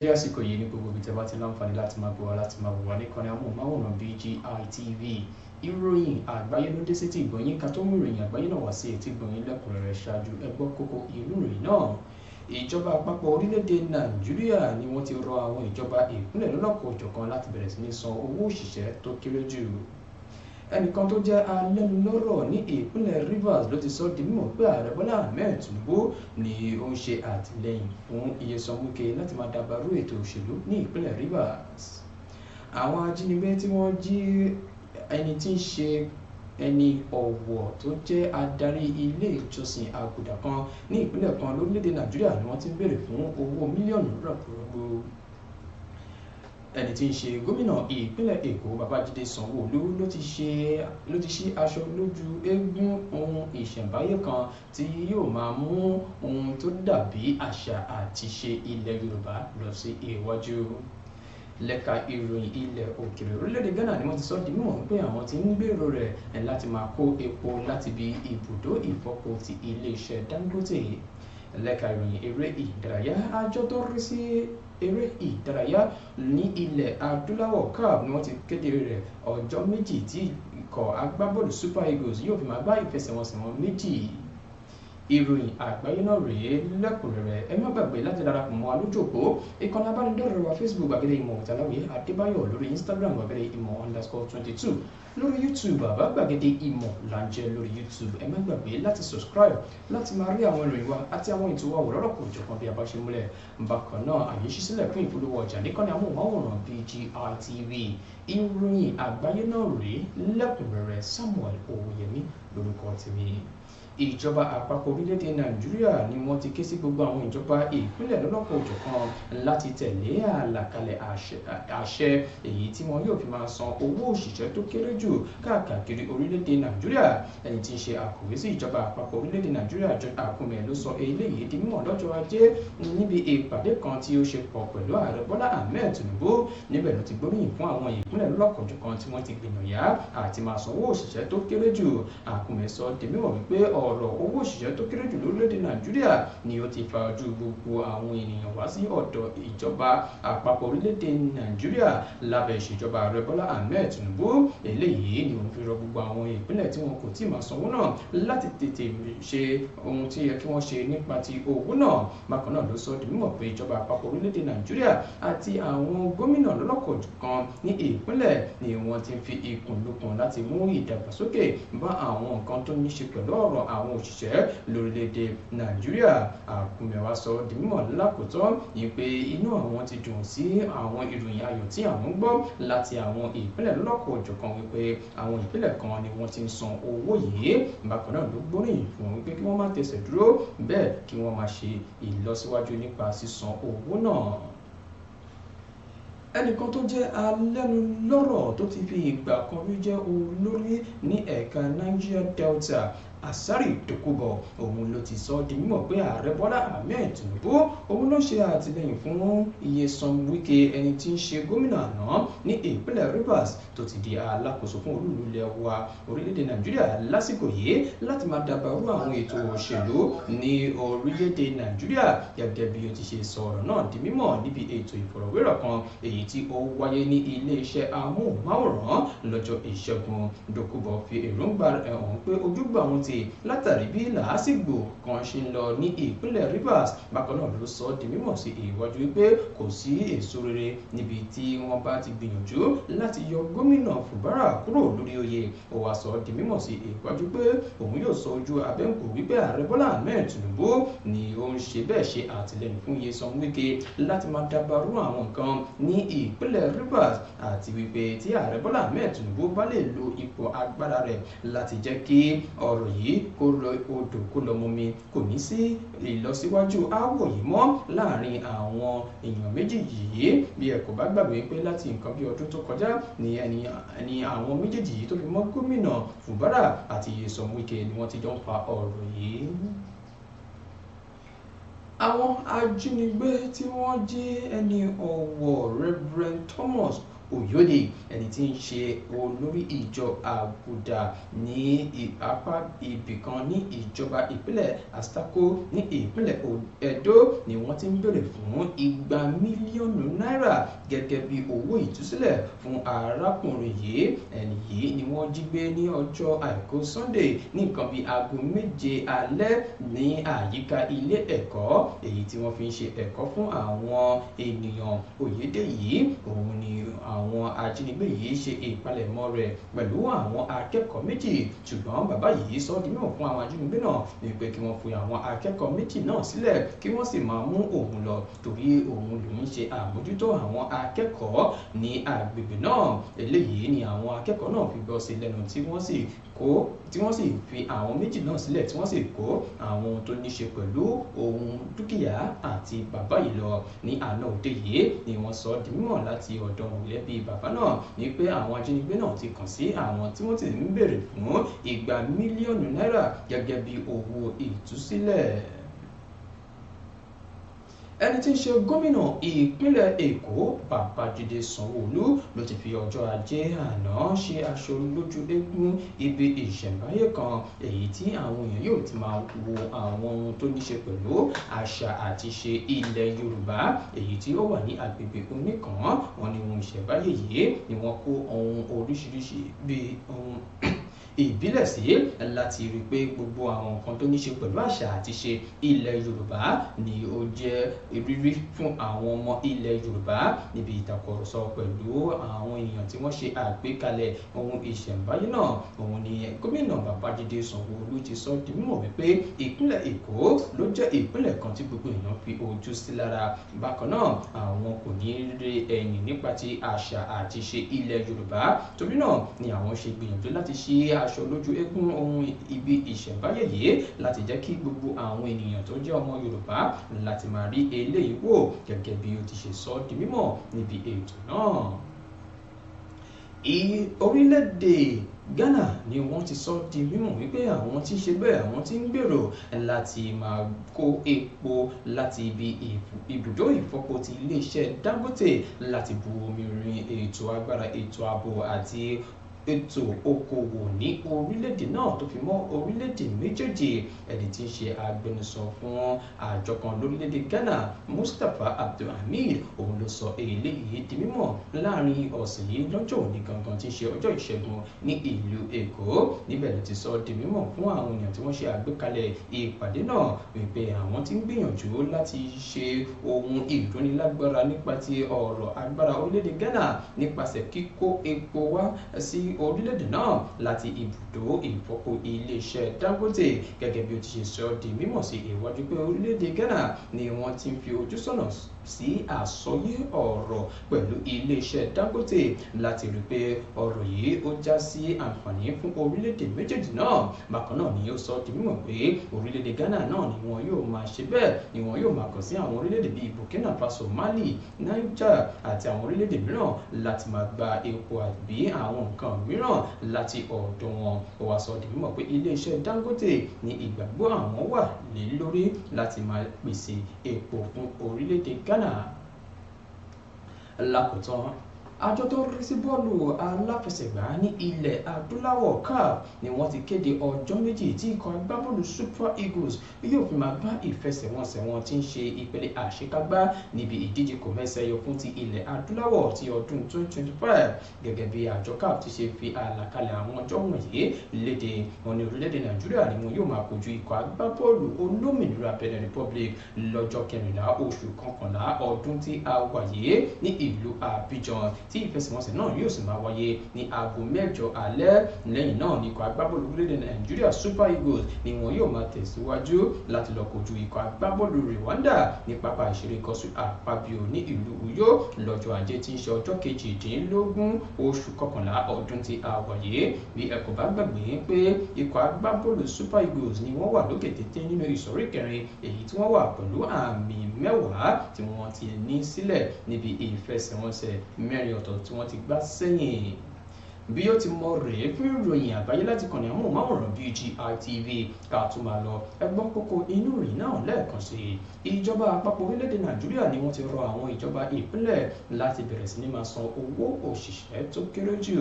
Ní àsìkò yìí, ní gbogbo ibi tí a bá ti láǹfààní láti máa gbọ́ wa, láti máa wò wá níkànnì amóhùnmáwòrán BGI TV, ìròyìn àgbáyé ló ń dé sétí ìgbọ̀nyín. Ká tó mú ìròyìn àgbáyé náà wá sí etí ìgbọ̀nyín lẹ́kùnrẹ́rẹ́, ṣáájú ẹ gbọ́ kókó inú ìròyìn náà. Ìjọba àpapọ̀ orílẹ̀-èdè Nàìjíríà ni wọ́n ti rọ àwọn ìjọba ìpínlẹ̀ lọ́lọ́kan-ò-jọ̀kan láti bẹ̀rẹ̀ sí ní san owó òṣìṣẹ́ tó kéré jù. Ẹnìkan tó jẹ́ alẹ́nulọ́rọ̀ ní ìpínlẹ̀ Rivers ló ti sọ di mímọ̀ pé Ààrẹ Bọ́lá Ahmed Tinubu ni ó ń ṣe àtìlẹ́yìn fún Nyesom Wike láti máa dàbàrú ètò òṣèlú ní ìpínlẹ̀ Rivers. Àwọn ajínigbé tí wọ́n jí ẹni tí ń ṣe ẹni ọ̀wọ̀ tó jẹ́ adarí ilé ìjọsìn àgùdà kan ní ìpínlẹ̀ kan lórílẹ̀‐èdè Nàìjíríà ni wọ́n ti ń béèrè fún owó mílíọ̀nù rọ̀gbọ̀rọ̀gbọ̀. Ẹni tí ń ṣe gómìnà ìpínlẹ̀ Èkó Babájídé Sanwó-Olú ló ti ṣí aṣọ lójú eégún ohun ìṣẹ̀ǹbáyé kan tí yóò máa mú ohun tó dàbí àṣà àti ìṣe ilẹ̀ Yorùbá lọ sí iwájú. Lẹ́ka ìròyìn ilẹ̀ òkèèrè, orílẹ̀-èdè Ghana ni wọ́n ti sọ di mímọ̀ pé àwọn ti ń gbèrò rẹ̀ láti máa kó epo láti ibi ibùdó ìfọpo ti iléeṣẹ́ Dangote. Lẹ́ka ìròyìn eré ìdárayá, àjọ tó ń rí sí eré ìdárayá ní ilẹ̀ adúláwọ̀ CAF ni wọ́n ti kéde rẹ̀ ọjọ́ méjì tí ikọ̀ agbábọ́ọ̀lù Super Eagles yóò fi máa gbá ìfẹsẹ̀wọnsẹ̀ wọn méjì. Ìròyìn àgbáyé náà rèé lẹ́kùnrẹ́rẹ́. Ẹ má gbàgbé láti darapọ̀ mọ́ wa lójú òpó ìkànnì abánidọ́rẹ̀ẹ́ wa Facebook Gbàgede Ìmọ̀ Ọ̀tàláwìyé Adébáyọ̀, lórí Instagram Gbàgede Ìmọ̀ _22, lórí YouTube Bàbá Gbàgede Ìmọ̀ là ń jẹ́ lórí YouTube. Ẹ má gbàgbé láti subscribe láti máa rí àwọn ìròyìn wa àti àwọn ètò wa wò lọ́lọ́kan òjọ̀kan bí a bá ṣe múlẹ̀. Bákan náà, àyè ṣí sílẹ̀ fún ìpolówó ọjà níkànnì amóhùnmáwòrán BGI TV. Ìròyìn àgbáyé náà rèé lẹ́kùnrẹ́rẹ́. Samuel Owóyẹmí lórúkọ tèmi. Ìjọba àpapọ̀ orílẹ̀-èdè Nàìjíríà ni wọ́n ti ké sí gbogbo àwọn ìjọba ìpínlẹ̀ lọ́lọ́kan-ò-jọ̀kan láti tẹ̀lé àlàkalẹ̀ àṣẹ èyí tí wọn yóò fi máa san owó òṣìṣẹ́ tó kéré jù káàkiri orílẹ̀-èdè Nàìjíríà. Ẹni tí ń ṣe akọ̀wé sí ìjọba àpapọ̀ orílẹ̀-èdè Nàìjíríà George Akume ló sọ eléyìí di mímọ̀ lọ́jọ́ Ajé níbi ìpàdé kan tí ó ṣe pọ̀ pẹ̀lú Ààrẹ Bọ́lá Ahmed Tinubu. Níbẹ̀ ló ti gbóríyìn fún àwọn ìpínlẹ̀ lọ́lọ́kan-ò-jọ̀kan tí wọ́n ti gbìyànjá àti máa san owó òṣìṣẹ́ tó kéré jù. Akume sọ di mímọ̀ wípé ọ̀rọ̀ owó òṣìṣẹ́ tó kéré jù lórílẹ̀‐èdè Nàìjíríà ni ó ti fa ojú gbogbo àwọn ènìyàn wá sí ọ̀dọ̀ ìjọba àpapọ̀ orílẹ̀‐èdè Nàìjíríà lábẹ́ ìṣèjọba Ààrẹ Bọ́lá Ahmed Tinubu. Eléyìí ni òun fi rọ gbogbo àwọn ìpínlẹ̀ tí wọn kò tí ì máa sanwó náà láti tètè ṣe ohun tí yẹ kí wọ́n ṣe nípa ti owó náà. Bákan náà ló sọ di mímọ̀ pé ìjọba àpapọ̀ orílẹ̀‐èdè Nàìjíríà àti àwọn gómìnà lọ́lọ́kọ̀ọ̀kan ní ìpínlẹ̀ ni wọ́n ti fi ikùn lukùn láti mú ìdàgbàsókè bá àwọn nǹkan tó ní ṣe pẹ̀lú ọ̀rọ̀ àwọn òṣìṣẹ́ lórílẹ̀‐èdè Nàìjíríà. Akume wá sọ di mímọ̀ lákòótán yìí pé inú àwọn ti dùn sí àwọn ìròyìn ayọ̀ tí àwọn ń gbọ́ láti àwọn ìpínlẹ̀ lọ́lọ́kan-ò-jọ̀kan wípé àwọn ìpínlẹ̀ kan ni wọ́n ti ń san owó yìí. Bákan náà ló gbóríyìn fún wọn wípé kí wọ́n má tẹsẹ̀ dúró, bẹ́ẹ̀ kí wọ́n má ṣe ìlọsíwájú nípa sísan owó náà. Ẹnìkan tó jẹ́ alẹ́nulọ́rọ̀ tó ti fi ìgbà kan rí jẹ́ olórí ní ẹ̀ka Niger Delta, Asari Dokubo, òun ló ti sọ di mímọ̀ pé Ààrẹ Bọ́lá Ahmed Tinubu òun ló ṣe àtìlẹ́yìn fún Nyesom Wike, ẹni tí ń ṣe gómìnà àná ní ìpínlẹ̀ Rivers tó ti di alákòóso fún olúùlú ilẹ̀ wa orílẹ̀-èdè Nàìjíríà lásìkò yìí, láti máa dàbàrú àwọn ètò òṣèlú ní orílẹ̀-èdè Nàìjíríà. Gẹ́gẹ́ bí ó ti ṣe sọ̀rọ̀ náà di mímọ̀ níbi ètò ìfọ̀rọ̀wérọ̀ kan èyí tí ó wáyé ní ilé-iṣẹ́ amóhùnmáwòrán lọ́jọ́ Ìṣẹ́gun, Dokubo fi èròǹgbà rẹ̀ hàn pé ojúgbà òun ti látàrí bí làásìgbò kan ṣe ń lọ ní ìpínlẹ̀ Rivers. Bákan náà ló sọ di mímọ̀ sí ìwájú wípé kò sí èso rere níbi tí wọ́n bá ti gbìyànjú láti yọ gómìnà Fubara kúrò lórí oyè. Ó wá sọ di mímọ̀ sí ìwájú pé òun yóò sọ ojú abẹ́ǹkò wípé Ààrẹ Bọ́lá Ahmed Tinubu ni ó ń ṣe bẹ́ẹ̀ ṣe àtìlẹ́yìn fún Nyesom Wike láti máa dàbàrú àwọn nǹkan ní ìpínlẹ̀ Rivers, àti wípé tí Ààrẹ Bọ́lá Ahmed Tinubu bá lè lo ipò agbára rẹ̀ láti jẹ́ kí ọ̀rọ̀ yìí kó lọ odò kó lọ mumi, kò ní sí ìlọsíwájú aáwọ̀ yìí mọ́ láàrin àwọn èèyàn méjì yìí. Bí ẹ kò bá gbàgbé pé láti nǹkan bí ọdún tó kọjá ni ẹni àwọn méjèèjì yìí tó fi mọ́ gómìnà Fubara àti Nyesom Wike ni wọ́n ti jọ ń fa ọ̀rọ̀ yìí. Àwọn ajínigbé tí wọ́n jí ẹni ọ̀wọ̀ Reverend Thomas Oyode, ẹni tí ń ṣe olórí ìjọ Àgùdà ní apá ibìkan ní ìjọba ìpínlẹ̀ Asako ní ìpínlẹ̀ Ẹdó, ni wọ́n ti ń béèrè fún 2 mílíọ̀nù náírà gẹ́gẹ́ bí owó ìtúsílẹ̀ fún arákùnrin yìí. Ẹni yìí ni wọ́n jí gbé ní ọjọ́ Àìkú Sunday ní nǹkan bíi aago 7 alẹ́ ní àyíká ilé ẹ̀kọ́ èyí tí wọ́n fi ń ṣe ẹ̀kọ́ fún àwọn ènìyàn. Oyèdè yìí òun ni àwọn ajínigbé yìí ṣe ìpalẹ̀mọ́ rẹ̀ pẹ̀lú àwọn akẹ́kọ̀ọ́ méjì, ṣùgbọ́n bàbá yìí sọ di mímọ̀ fún àwọn ajínigbé náà ní pé kí wọ́n fi àwọn akẹ́kọ̀ọ́ méjì náà sílẹ̀ kí wọ́n sì máa mú òun lọ torí òun lòún ṣe àmójútó àwọn akẹ́kọ̀ọ́ ní agbègbè náà. Eléyìí ni àwọn akẹ́kọ̀ọ́ náà fi gbọ́ sí lẹ́nu tí wọ́n sì fi àwọn méjì náà sílẹ̀ tí wọ́n sì kó àwọn ohun tó ní ṣe pẹ̀lú ohun dúkìá àti bàbá yìí lọ. Ní àná òde yìí ni wọ́n sọ di mímọ̀ láti ọ̀dọ̀ mọ̀lẹ́bí bàbá náà ní pé àwọn ajínigbé náà ti kàn sí àwọn tí wọ́n ti ń béèrè fún 2 mílíọ̀nù náírà gẹ́gẹ́ bí owó ìtúsílẹ̀. Ẹni tí ń ṣe gómìnà ìpínlẹ̀ Èkó Babájídé Sanwó-Olú ló ti fi ọjọ́ Ajé àná ṣe aṣọ lójú eégún ibi ìṣẹ̀ǹbáyé kan èyí tí àwọn èèyàn yóò ti máa wo àwọn ohun tó ní ṣe pẹ̀lú àṣà àti ìṣe ilẹ̀ Yorùbá èyí tí ó wà ní agbègbè Oníkàn. Wọ́n ní ohun ìṣẹ̀ǹbáyé yìí ni wọ́n kó ohun oríṣiríṣi bíi ohun ìbílẹ̀ sí láti rí i pé gbogbo àwọn nǹkan tó ní ṣe pẹ̀lú àṣà àti ìṣe ilẹ̀ Yorùbá ni ó jẹ́ ìrírí fún àwọn ọmọ ilẹ̀ Yorùbá. Níbi ìtàkùrọ̀sọ pẹ̀lú àwọn èèyàn tí wọ́n ṣe àgbékalẹ̀ ohun ìṣẹ̀ǹbáyé náà, òun ni gómìnà Babájídé Sanwó-Olú ti sọ di mímọ̀ wípé ìpínlẹ̀ Èkó ló jẹ́ ìpínlẹ̀ kan tí gbogbo èèyàn fi ojú sí lára. Bákan náà àwọn kò ní rí ẹ̀yìn nípa ti àṣà àti ìṣe ilẹ̀ Yorùbá, torí náà ni àwọn ṣe gbìyànjú láti ṣe aṣọ lójú eégún ohun ibi ìṣẹ̀ǹbáyé yìí láti jẹ́ kí gbogbo àwọn ènìyàn tó jẹ́ ọmọ Yorùbá láti máa rí eléyìí wò gẹ́gẹ́ bí ó ti ṣe sọ di mímọ̀ níbi ètò náà. Orílẹ̀-èdè Ghana ni wọ́n ti sọ di mímọ̀ wípé àwọn tí ń ṣe bẹ́ẹ̀ àwọn tí ń gbèrò láti máa kó epo láti ibi ibùdó ìfọpo ti iléeṣẹ́ Dangote láti bu omi rin ètò agbára, ètò ààbò àti ètò okòwò ní orílẹ̀-èdè náà tó fi mọ́ orílẹ̀-èdè méjèèjì. Ẹni tí ń ṣe agbẹnusọ fún àjọ kan lórílẹ̀-èdè Ghana, Mustapha Abdulhamid, òun ló sọ eléyìí di mímọ̀ láàrin ọ̀sẹ̀ yìí lọ́jọ́ òní gangan tí ń ṣe ọjọ́ Ìṣẹ́gun ní ìlú Èkó. Níbẹ̀ ló ti sọ di mímọ̀ fún àwọn èèyàn tí wọ́n ṣe àgbékalẹ̀ ìpàdé náà wípé àwọn tí ń gbìyànjú láti ṣe ohun ìrónilágbára nípa ti ọ̀rọ̀ agbára orílẹ̀-èdè Ghana nípasẹ̀ kíkó epo wá sí orílẹ̀-èdè náà láti ibùdó ìfọpo iléeṣẹ́ Dangote. Gẹ́gẹ́ bí ó ti ṣe sọ di mímọ̀ sí ìwájú pé orílẹ̀-èdè Ghana ni wọ́n ti ń fi ojú sọ́nà sí àsọyé ọ̀rọ̀ pẹ̀lú iléeṣẹ́ Dangote láti rí pé ọ̀rọ̀ yìí ó já sí àǹfààní fún orílẹ̀-èdè méjèèjì náà. Bákan náà ni ó sọ di mímọ̀ pé orílẹ̀-èdè Ghana náà ni wọn yóò máa ṣe bẹ́ẹ̀ ni wọn yóò máa kàn sí àwọn orílẹ̀-èdè bíi Burkina Faso, Mali, Niger àti àwọn orílẹ̀-èdè mìíràn láti máa gba epo àbí àwọn nǹkan mìíràn láti ọ̀dọ̀ wọn. Ó wá sọ di mímọ̀ pé iléeṣẹ́ Dangote ní ìgbàgbọ́ àwọn wà lé lórí láti máa pèsè epo fún orílẹ̀-èdè Ghana. Lákòótán, àjọ tó ń rí sí bọ́ọ̀lù aláfẹsẹ̀gbá ní ilẹ̀ adúláwọ̀ CAF ni wọ́n ti kéde ọjọ́ méjì tí ikọ̀ agbábọ́ọ̀lù Super Eagles yóò fi máa gbá ìfẹsẹ̀wọnsẹ̀ wọn tí ń ṣe ìpele àṣekágbá níbi ìdíje kòmẹ́sẹ̀yọ fún ti ilẹ̀ adúláwọ̀ ti ọdún 2025. Gẹ́gẹ́ bí àjọ CAF ti ṣe fi àlàkalẹ̀ àwọn ọjọ́ wọ̀nyí léde, wọn ní orílẹ̀-èdè Nàìjíríà ni wọn yóò máa kojú ikọ̀ agbábọ́ọ̀lù olómìnira Benin Republic lọ́jọ́ kẹrìnlá oṣù kọkànlá ọdún tí a wà yìí ní ìlú Abidjan, tí ìfẹsẹ̀wọnsẹ̀ náà yóò sì máa wáyé ní aago 8 alẹ́. Lẹ́yìn náà ní ikọ̀ agbábọ́ọ̀lù orílẹ̀-èdè Nàìjíríà Super Eagles ni wọn yóò máa tẹ̀síwájú láti lọ kojú ikọ̀ agbábọ́ọ̀lù Rwanda ní pápá ìṣeré Godswill Akpabio ní ìlú Uyo lọ́jọ́ Ajé tí ń ṣe ọjọ́ 18 oṣù kọkànlá ọdún tí a wà yìí. Bí ẹ kò bá gbàgbé pé ikọ̀ agbábọ́ọ̀lù Super Eagles ni wọ́n wà lókè téńté nínú ìsọ̀rí kẹrin èyí tí wọ́n wà pẹ̀lú àmì 10 tí wọ́n ti ní sílẹ̀ níbi ìfẹsẹ̀wọnsẹ̀ 4 ọ̀tọ̀ tí wọ́n ti gbá sẹ́yìn. Bí ó ti mọ rèé fún ìròyìn àgbáyé láti kànnì amóhùnmáwòrán BGI TV. Ká tún máa lọ, ẹ gbọ́ kókó inú ìròyìn náà lẹ́ẹ̀kan sí i. Ìjọba àpapọ̀ orílẹ̀-èdè Nàìjíríà ni wọ́n ti rọ àwọn ìjọba ìpínlẹ̀ láti bẹ̀rẹ̀ sí ní máa san owó òṣìṣẹ́ tó kéré jù.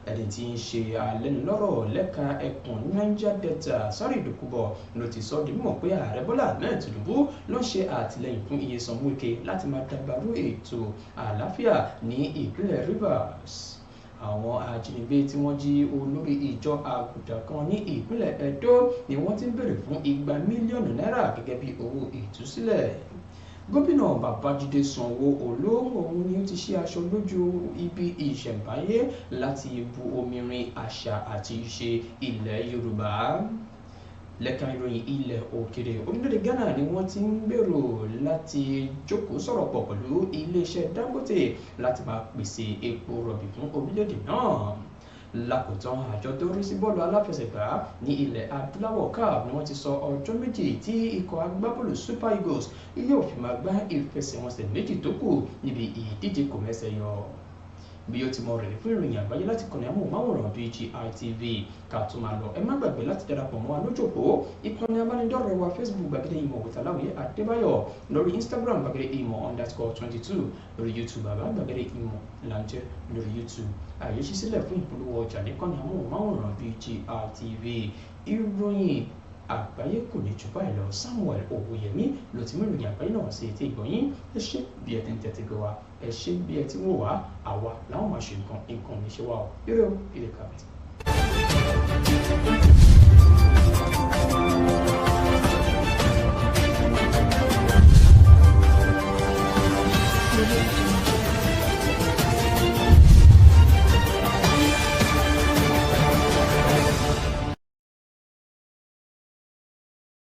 Ẹni tí ń ṣe alẹ́nulọ́rọ̀ lẹ́ka ẹkùn Niger Delta, Asari Dokubo, ló ti sọ di mímọ̀ pé Ààrẹ Bọ́lá Ahmed Tinubu ló ń ṣe àtìlẹ́yìn fún Nyesom Wike láti máa dàgbàrú ètò àlàáfíà ní ìpínlẹ̀ Rivers. Àwọn ajínigbé tí wọ́n jí olórí ìjọ àgùdà kan ní ìpínlẹ̀ Edo ni wọ́n ti ń béèrè fún 2 mílíọ̀nù náírà gẹ́gẹ́ bí owó ìtúsílẹ̀. Gómìnà Babájídé Sanwó-Olú òun ni ó ti ṣí aṣọ lójú ibi ìṣẹ̀ǹbáyé láti bu omi rin àṣà àti ìṣe ilẹ̀ Yorùbá. Lẹ́ka ìròyìn ilẹ̀ òkèrè, orílẹ̀-èdè Ghana ni wọ́n ti ń gbèrò láti jókòó sọ̀rọ̀ pọ̀ pẹ̀lú iléeṣẹ́ Dangote láti máa pèsè epo rọ̀bì fún orílẹ̀-èdè náà. Lákòótán, àjọ tó rí sí bọ́ọ̀lù aláfẹsẹ̀gbá ní ilẹ̀ adúláwọ̀, CAF, ni wọ́n ti sọ ọjọ́ 2 tí ikọ̀ agbábọ́ọ̀lù Super Eagles yóò fi máa gbá ìfẹsẹ̀wọnsẹ̀ 2 tó kù níbi ìdíje kò mẹ́sẹ̀ yọ. Bí ó ti mọ rèé fún ìròyìn àgbáyé láti kànnì amóhùnmáwòrán BGI TV. Ká tó máa lọ, ẹ má gbàgbé láti darapọ̀ mọ́ wa lójú òpó ìkànnì abánidọ́rẹ̀ẹ́ wa Facebook, Gbàgede Ìmọ̀ with Aláwìyé Adébáyọ̀, lórí Instagram, gbàgede ìmọ̀_22, lórí YouTube, Bàbá Gbàgede Ìmọ̀ là ń jẹ́ lórí YouTube. Àyè ṣí sílẹ̀ fún ìpolówó ọjà níkànnì amóhùnmáwòrán BGI TV. Ìròyìn àgbáyé kò ní jù báyìí lọ. Samuel Owóyẹmí ló ti mú ìròyìn àgbáyé náà sí etí ìgbọ̀nyín. Ẹ ṣé bí ẹ ti ń tẹ́tí gbọ́ wa, ẹ ṣé bí ẹ ti ń wò wá. Àwa làwọn máa ṣe nǹkan, nǹkan ní ṣe wá o. Ire o, ire kàbìtì.